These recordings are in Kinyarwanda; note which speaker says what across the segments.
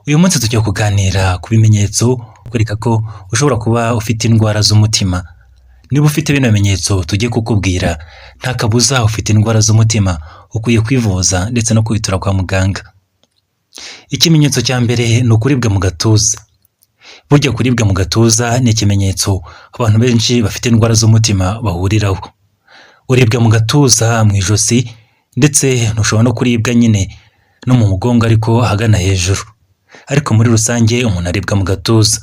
Speaker 1: Uyu munsi tugiye kuganira ku bimenyetso kwereka ko ushobora kuba ufite indwara z'umutima. Niba ufite bino bimenyetso tugiye kukubwira, nta kabuza ufite indwara z'umutima, ukwiye kwivuza ndetse no kwitura kwa muganga. Ikimenyetso cya mbere ni ukuribwa mu gatuza. Burya kuribwa mu gatuza ni ikimenyetso abantu benshi bafite indwara z'umutima bahuriraho. Uribwa mu gatuza, mu ijosi, ndetse ushobora no kuribwa nyine no mu mugongo ariko ahagana hejuru. Ariko muri rusange umuntu aribwa mu gatuza.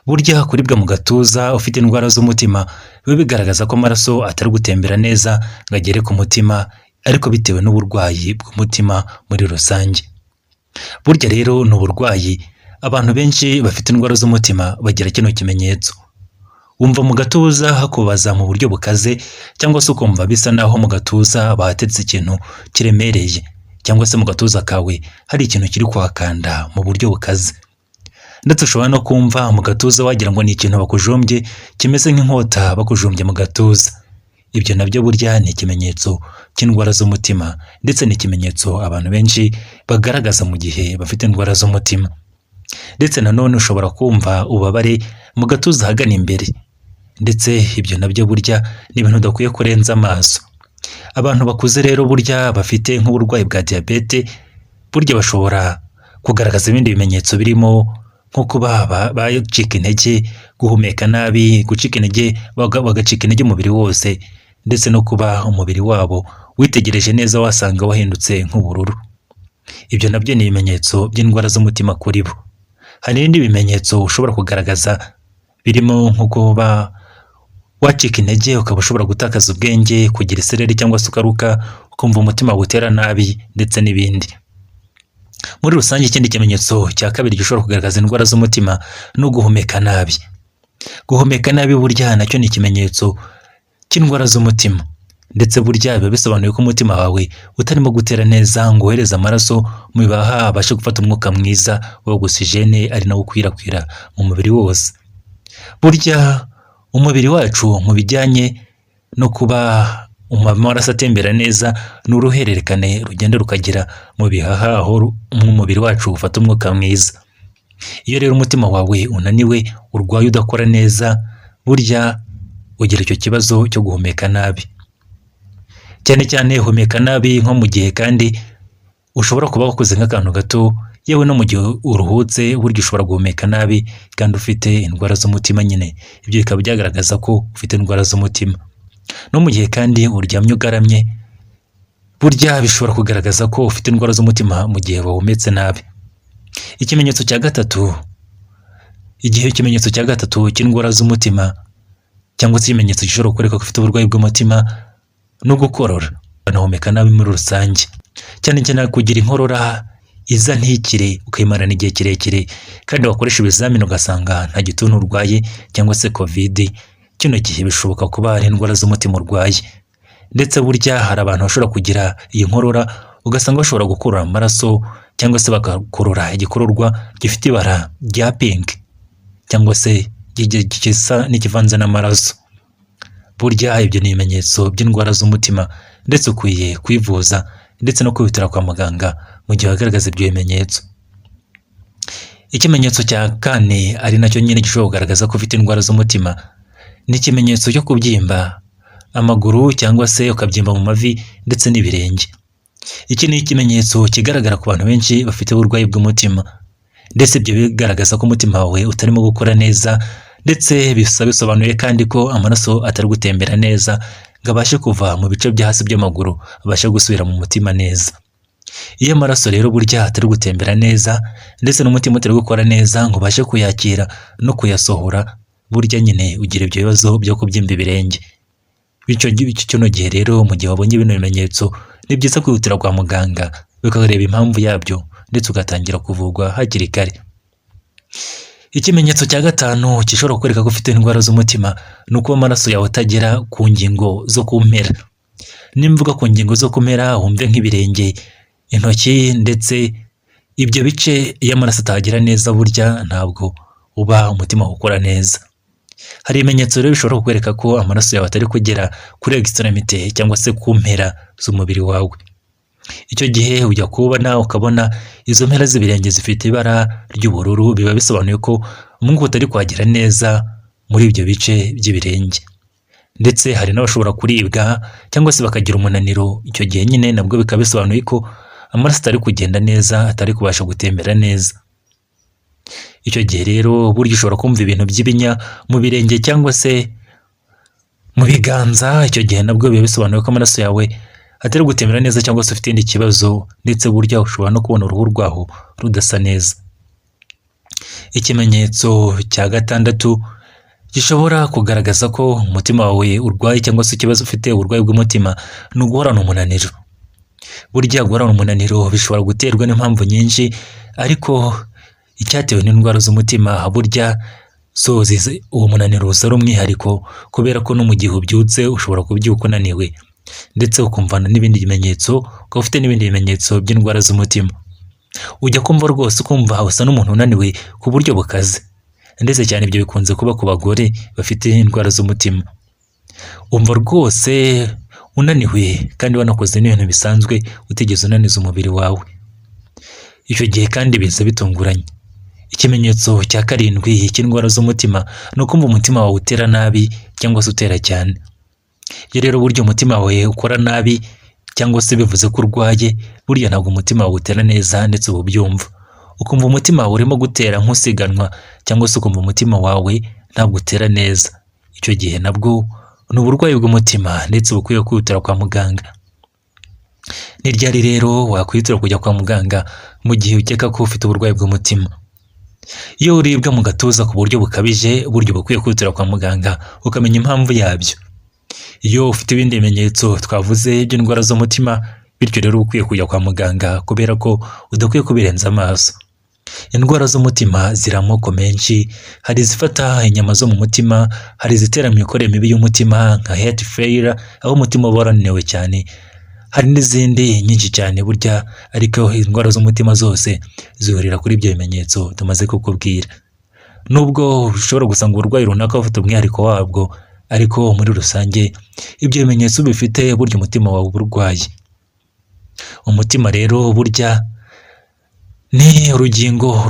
Speaker 1: Burya kuribwa mu gatuza ufite indwara z'umutima biba bigaragaza ko amaraso atari gutembera neza ngo agere ku mutima, ariko bitewe n'uburwayi bw'umutima muri rusange. Burya rero ni uburwayi abantu benshi bafite indwara z'umutima bagira kino kimenyetso. Wumva mu gatuza hakubaza mu buryo bukaze, cyangwa se ukumva bisa naho mu gatuza bahatetse ikintu kiremereye, cyangwa se mu gatuza kawe hari ikintu kiri kuhakanda mu buryo bukaze. Ndetse ushobora no kumva mu gatuza wagira ngo ni ikintu bakujombye kimeze nk'inkota bakujombye mu gatuza. Ibyo nabyo burya ni ikimenyetso cy'indwara z'umutima, ndetse ni ikimenyetso abantu benshi bagaragaza mu gihe bafite indwara z'umutima. Ndetse nanone ushobora kumva ububabare mu gatuza ahagana imbere, ndetse ibyo nabyo burya ni ibintu udakwiye kurenza amaso. Abantu bakuze rero burya bafite nk'uburwayi bwa diyabete, burya bashobora kugaragaza ibindi bimenyetso birimo nko kuba bacika intege, guhumeka nabi, gucika intege, bagacika intege umubiri wose, ndetse no kuba umubiri wabo witegereje neza wasanga wahindutse nk'ubururu. Ibyo nabyo ni ibimenyetso by'indwara z'umutima kuri bo. Hari n'ibindi bimenyetso ushobora kugaragaza birimo nko kuba wacika intege, ukaba ushobora gutakaza ubwenge, kugira isereri cyangwa se ukaruka, ukumva umutima utera nabi, ndetse n'ibindi. Muri rusange ikindi kimenyetso cya kabiri gishobora kugaragaza indwara z'umutima ni uguhumeka nabi. Guhumeka nabi burya nacyo ni ikimenyetso cy'indwara z'umutima, ndetse burya biba bisobanuye ko umutima wawe utarimo gutera neza ngo wohereze amaraso mu bihaha abashe gufata umwuka mwiza wa ogisijene, ari nawo ukwirakwira mu mubiri wose. Burya umubiri wacu mu bijyanye no kuba amaraso atembera neza ni uruhererekane rugenda rukagera mu bihaha, aho umubiri wacu ufata umwuka mwiza. Iyo rero umutima wawe unaniwe, urwaye, udakora neza, burya ugira icyo kibazo cyo guhumeka nabi. Cyane cyane humeka nabi nko mu gihe kandi ushobora kuba wakoze nk'akantu gato, yewe no mu gihe uruhutse burya ushobora guhumeka nabi kandi ufite indwara z'umutima nyine, ibyo bikaba byagaragaza ko ufite indwara z'umutima. No mu gihe kandi uryamye ugaramye, burya bishobora kugaragaza ko ufite indwara z'umutima mu gihe wahumetse nabi. Ikimenyetso cya gatatu, igihe ikimenyetso cya gatatu cy'indwara z'umutima cyangwa se ikimenyetso gishobora kukwereka ko ufite uburwayi bw'umutima ni ugukorora, ukanahumeka nabi muri rusange. Cyane cyane kugira inkorora iza ntikire, ukayimarana igihe kirekire, kandi wakoresha ibizamini ugasanga nta gituntu urwaye cyangwa se Covid, kino gihe bishoboka kuba ari indwara z'umutima urwaye. Ndetse burya hari abantu bashobora kugira iyi nkorora ugasanga bashobora gukurura amaraso, cyangwa se bagakurura igikororwa gifite ibara rya pink, cyangwa se gisa n'ikivanze n'amaraso. Burya ibyo ni ibimenyetso by'indwara z'umutima, ndetse ukwiye kwivuza ndetse no kwihutira kwa muganga mu gihe wagaragaza ibyo bimenyetso. Ikimenyetso cya kane, ari nacyo nyine gishobora kugaragaza ko ufite indwara z'umutima, ni ikimenyetso cyo kubyimba amaguru cyangwa se ukabyimba mu mavi ndetse n'ibirenge. Iki ni ikimenyetso kigaragara ku bantu benshi bafite uburwayi bw'umutima, ndetse ibyo bigaragaza ko umutima wawe utarimo gukora neza, ndetse bisa bisobanuye kandi ko amaraso atari gutembera neza ngo abashe kuva mu bice byo hasi by'amaguru abashe gusubira mu mutima neza. Iyo amaraso rero burya atari gutembera neza ndetse n'umutima utari gukora neza ngo ubashe kuyakira no kuyasohora, burya nyine ugira ibyo bibazo byo kubyimba ibirenge. Bityo kino gihe rero mu gihe wabonye bino bimenyetso ni byiza kwihutira kwa muganga ukareba impamvu yabyo, ndetse ugatangira kuvurwa hakiri kare. Ikimenyetso cya gatanu gishobora kukwereka ko ufite indwara z'umutima ni ukuba amaraso yawe atagera ku ngingo zo ku mpera. Nimvuga ku ngingo zo ku mpera wumve nk'ibirenge, intoki, ndetse ibyo bice iyo amaraso atahagera neza burya ntabwo uba umutima ukora neza. Hari ibimenyetso rero bishobora kukwereka ko amaraso yawe atari kugera kuri extrémité cyangwa se ku mpera z'umubiri wawe. Icyo gihe ujya kubona ukabona izo mpera z'ibirenge zifite ibara ry'ubururu, biba bisobanuye ko umwuka utari kuhagera neza muri ibyo bice by'ibirenge. Ndetse hari n'abashobora kuribwa cyangwa se bakagira umunaniro, icyo gihe nyine nabwo bikaba bisobanuye ko amaraso atari kugenda neza, atari kubasha gutembera neza. Icyo gihe rero burya ushobora kumva ibintu by'ibinya mu birenge cyangwa se mu biganza, icyo gihe nabwo biba bisobanuye ko amaraso yawe atari gutembera neza cyangwa se ufite ikindi kibazo, ndetse burya ushobora no kubona uruhu rwaho rudasa neza. Ikimenyetso cya gatandatu gishobora kugaragaza ko umutima wawe urwaye cyangwa se ikibazo ufite uburwayi bw'umutima ni uguhorana umunaniro. Burya guhorana umunaniro bishobora guterwa n'impamvu nyinshi, ariko icyatewe n'indwara z'umutima burya zo uwo munaniro uza ari umwihariko, kubera ko no mu gihe ubyutse ushobora kubyuka unaniwe, ndetse ukumvana n'ibindi bimenyetso, ukaba ufite n'ibindi bimenyetso by'indwara z'umutima. Ujya kumva rwose ukumva usa n'umuntu unaniwe ku buryo bukaze, ndetse cyane ibyo bikunze kuba ku bagore bafite indwara z'umutima. Umva rwose unaniwe kandi wanakoze n'ibintu bisanzwe utigeze unaniza umubiri wawe. Icyo gihe kandi biza bitunguranye. Ikimenyetso cya karindwi cy'indwara z'umutima ni ukumva umutima wawe utera nabi cyangwa se utera cyane. Iyo rero burya umutima wawe ukora nabi cyangwa se bivuze ko urwaye, burya ntabwo umutima wawe utera neza ndetse uba ubyumva. Ukumva umutima wawe urimo gutera nk'usiganwa cyangwa se ukumva umutima wawe ntabwo utera neza. Icyo gihe nabwo ni uburwayi bw'umutima ndetse uba ukwiye kwihutira kwa muganga. Ni ryari rero wakwihutira kujya kwa muganga mu gihe ukeka ko ufite uburwayi bw'umutima? Iyo uribwa mu gatuza ku buryo bukabije, burya uba ukwiye kwihutira kwa muganga ukamenya impamvu yabyo. Iyo ufite ibindi bimenyetso twavuze by'indwara z'umutima, bityo rero uba ukwiye kujya kwa muganga kubera ko udakwiye kubirenza amaso. Indwara z'umutima ziri amoko menshi, hari izifata inyama zo mu mutima, hari izitera imikorere mibi y'umutima nka heart failure, aho umutima uba warananiwe cyane, hari n'izindi nyinshi cyane burya, ariko indwara z'umutima zose zihurira kuri ibyo bimenyetso tumaze kukubwira. Nubwo ushobora gusanga uburwayi runaka bufite umwihariko wabwo, ariko muri rusange ibyo bimenyetso bifite burya umutima wawe uba urwaye. Umutima rero burya ni urugingo